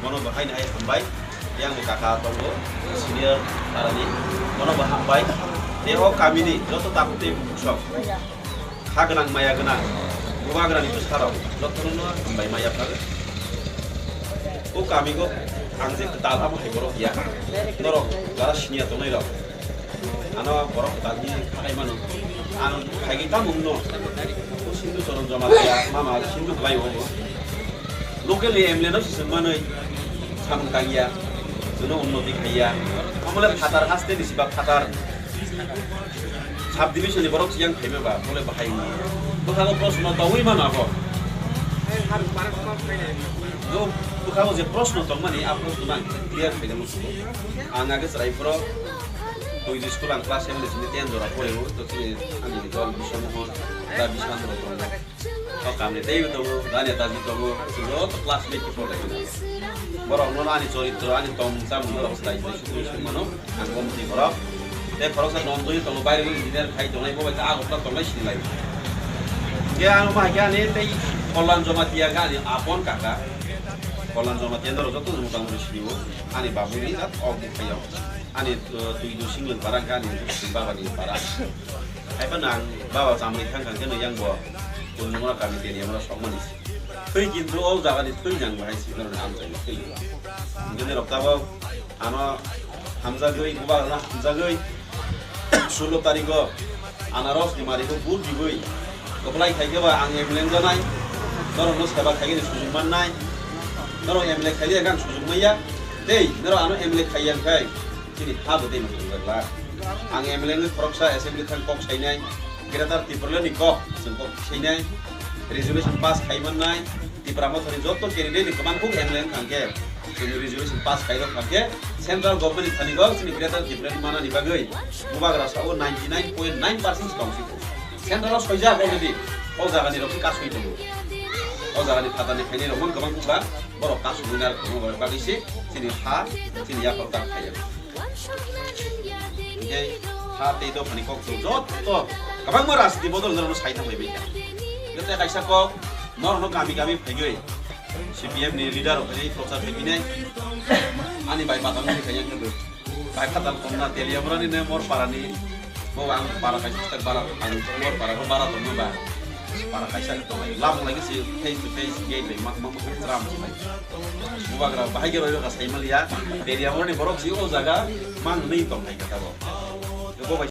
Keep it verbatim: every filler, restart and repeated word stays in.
Bono bo haino hai hambai, yang bo kaka tongo, senior parani, bono bo hambai, tei o kamini joto tabuk tei bukhuk sok, kha gwnang, maya gwnang, bubagrani bwsarok jotono hambai ma yapharwi. O kamigo ang je kwtal abo hai borok ya, norok jara siniya tongnai rok. Ano borok kwtal ni khatai mano. Ang khaigwi tamo wngno. O Sindhu Choron Jamatia mama Sindhu Kwlai o. Local ni M L A no se swngmanwi samung tangya. Jono unnoti khaiya. Amole phatar haste ni siba phatar. Sub division ni borok siyang khaima ba, bole bahai ni. Bwkhago proshno tongwi mano abo. Jo, bwkhago je proshno tongmani, a proshno no ang clear khaina muchungo. Ang age chwrai phoro Twi di school ang class seven ni simi ten jora pore o, to chini ani dol Biswa Mohan, da Biswa Mohan tongo. O kamni tei tongo, da Netaji tongo, joto classmate khe porlai khe. Borok no ani choritro, ani tong chamung borok slai slai sukru sukmano, ang bomti borok. Tei khoroksa Nonjoi tongo, baire engineer khai tongnai, bo bai ta Agartala tongnai sinilai. Ge ang ma ge ani tei Kollan Jamatia ge ani apon kaka. Kollan Jamatia norok joto no motamoti sinio, ani babuni jat ok bukhayo. Ani, uh, twi do single para khe ani baba ni para. Hai phano ang baba chamri thang thang khe no yang bo. Kunjungo kami teri amra sokmani. Twi kintu o jaga ni twi nang bahai si no am jai twi. Gene rok tabo ano hamjagwi buba ano hamjagwi sulo tariko anaros ni marigo bur digwi. Koplai khai khe ba ang M L A wngjanai. Norok no seba khai ni sujung mannai. Norok M L A khai liya khe ang sujung manya. Tei norok ano M L A khai yang khai. Chini ha bo tei mung tong jak la. Ang M L A ni khoroksa assembly thang kok sainai. Greater Tipraland ni kok chwng kok sainai. Resolution pass khai mannai. Tipra Mothani joto candidate ni kwbang kuk M L A wngkha khe. Chwng resolution pass khai rok kha khe central government ni thani go chini Greater Tipraland manani bagwi bubagra sao ninety nine point nine percent tong si. Central o soijak already. O jaga ni rok khe kasui tongo. O jaga ni phatar ni phainai rok man kwbang kuk ba borok kasui nar kwbang bagwi se chini ha chini yaphar tak khai. Hingke ha tei dophani kok to joto kwbangma rajniti bodol norokno sai thangbai bai kha. Joto kaisa kok norokno kami kami phaigwi C P M ni leader rok phai prochar khai bini ani bai patal ni khai yang khe bai patal konna Teliamura ni ne mor para ni bo ang para kaisa bara ang mor para ko bara tongma ba. Para kaisa ni tongnai. Lam lagi si face to face gate bai mak mak mak tram tongnai. Bubagra bahai ke roi ka sai maliya. Teliamura ni borok si o jaga mang nei tongnai kata bo.